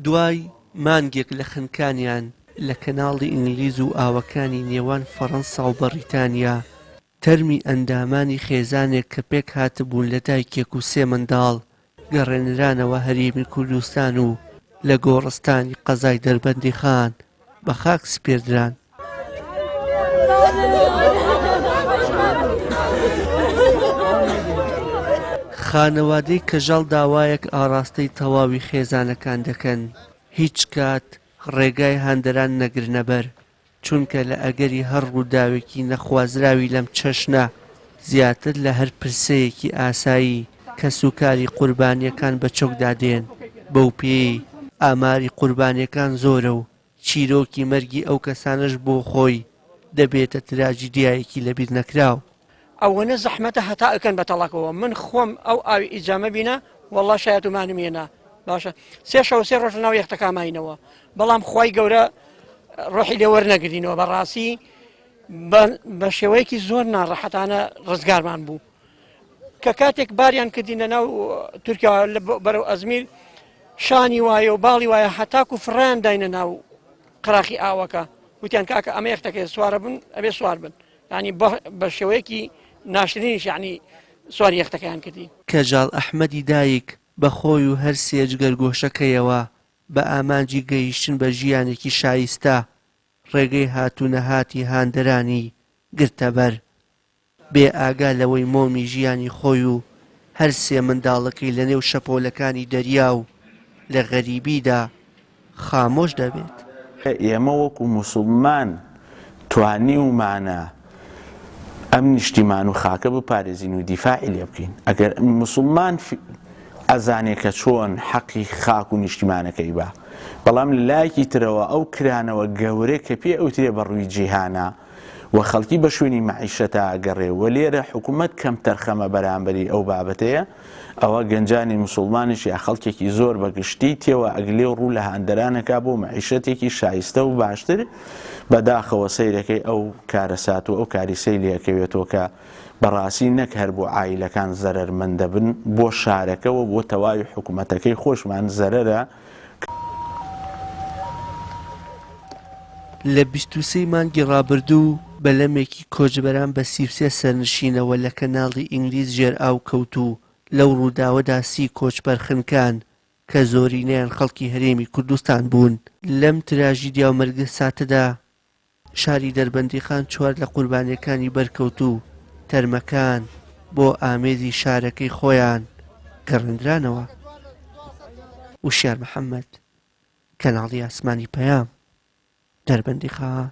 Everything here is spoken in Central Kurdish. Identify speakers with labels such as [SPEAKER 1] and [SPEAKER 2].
[SPEAKER 1] دوای مانگێک لە خنکانیان لە کەناڵی ئینگلیز و ئاوەکانی نێوان فەڕەنسا و بەڕیتانیا، تەرمی ئەندامانی خێزانێک کە پێکهاتبوون لە دایکێک و سێ منداڵ گەڕێنرانەوە هەرێمی کوردستان و لە گۆڕستانی قەزای دەربەندیخان بە خاک سپێردران. خانەوادەی کەژاڵ داوایەک ئاڕاستەی تەواوی خێزانەکان دەکەن، هیچ کات ڕێگای هاندەران نەگرنەبەر، چونکە لە ئەگەری هەر ڕووداوێکی نەخوازراوی لەم چەشنە، زیاتر لە هەر پرسەیەکی ئاسایی، کەسوکاری قوربانییەکان بە چۆکدا دێن، بەوپێیەی ئاماری قوربانییەکان زۆرە و چیرۆکی مەرگی ئەو کەسانەش بۆ خۆی دەبێتە تراجیدیایەکی لەبیرنەکراو.
[SPEAKER 2] ئەوەنە زەحمەتە هەتا ئەکەن بە تەڵەکەوە من خۆم ئەو ئاوی ئیجامە بینە وەڵا شایەتومانم هێنا باشە سێ شەو سێ ڕۆژ لەناو یەختەکە ماینەوە بەڵام خوای گەورە ڕۆحی لێ وەرنەگرینەوە بەڕاستی بە شێوەیەکی زۆر ناڕەحەتانە ڕزگارمان بوو کە کاتێک باریان کردین لە ناو تورکیا بەرەو ئەزمیر شانی وایە و باڵی وایە هەتاکو فڕیان داینە ناو قراخی ئاوەکە وتیان کاکە ئەمە یەختەکەی سوارە بن ئەبێ سوار بن ینی بە شێوەیەکی ناشرینیش ینی سواری یەختەکەیان کردین.
[SPEAKER 1] کەژاڵ ئەحمەدی دایک بە خۆی و هەر سێ جگەرگۆشەکەیەوە بە ئامانجی گەیشتن بە ژیانێکی شایستە ڕێگەی هات و نەهاتی هاندەرانی گرتەبەر. بێ ئاگا لەوەی مۆمی ژیانی خۆی و هەر سێ منداڵەکەی لەنێو شەپۆلەکانی دەریا و لە غەریبیدا خامۆش دەبێت.
[SPEAKER 3] ئێمە وەکو موسوڵمان توانیومانە ئەم نیشتیمان و خاکە بپارێزین و دیفاعی لێ بکەین. ئەگەر موسوڵمان ئەزانێ کە چۆن حەقی خاک و نیشتیمانەکەی با. بەڵام لە لایەکی ترەوە ئەو کرانەوە گەورە کە پێ ئەوترێ بە ڕووی جیهانا و خەڵکی بە شوێنی مەعیشەتا ئەگەڕێ و لێرە حکومەت کەمتەرخەمە بەرامبەری ئەو بابەتەیە، ئەوە گەنجانی موسوڵمانیش یا خەڵکێکی زۆر بە گشتی تێوە ئەگلێ و ڕوو لە هاندەران ئەکا بۆ مەعیشەتێکی شایستە و باشتر، بە داخەوە سەیرەکەی ئەو کارەسات و ئەو کاریسەی لێ ئەکەوێتەوە کە بە ڕاستی نەک هەر بۆ عایلەکان زەرەرمەند دەبن بۆ شارەکە و بۆ تەواوی حکومەتەکەی خۆشمان زەرەرە.
[SPEAKER 1] لە 23 مانگی ڕابردوو بەلەمێکی کۆچبەران بە 33 سەرنشینەوە لە کەناڵی ئینگلیز ژێرئاو کەوت و لەو ڕووداوەدا سی کۆچبەر خنکان کە زۆرینەیان خەڵکی هەرێمی کوردستان بوون. لەم تراژیدیا و مەرگەساتەدا شاری دەربەندیخان چوار لە قوربانیەکانی بەرکەوت و تەرمەکان بۆ ئامێزی شارەکەی خۆیان گەڕێندرانەوە. وشیار محەمەد، کەناڵی ئاسمانی پەیام، دەربەندیخان.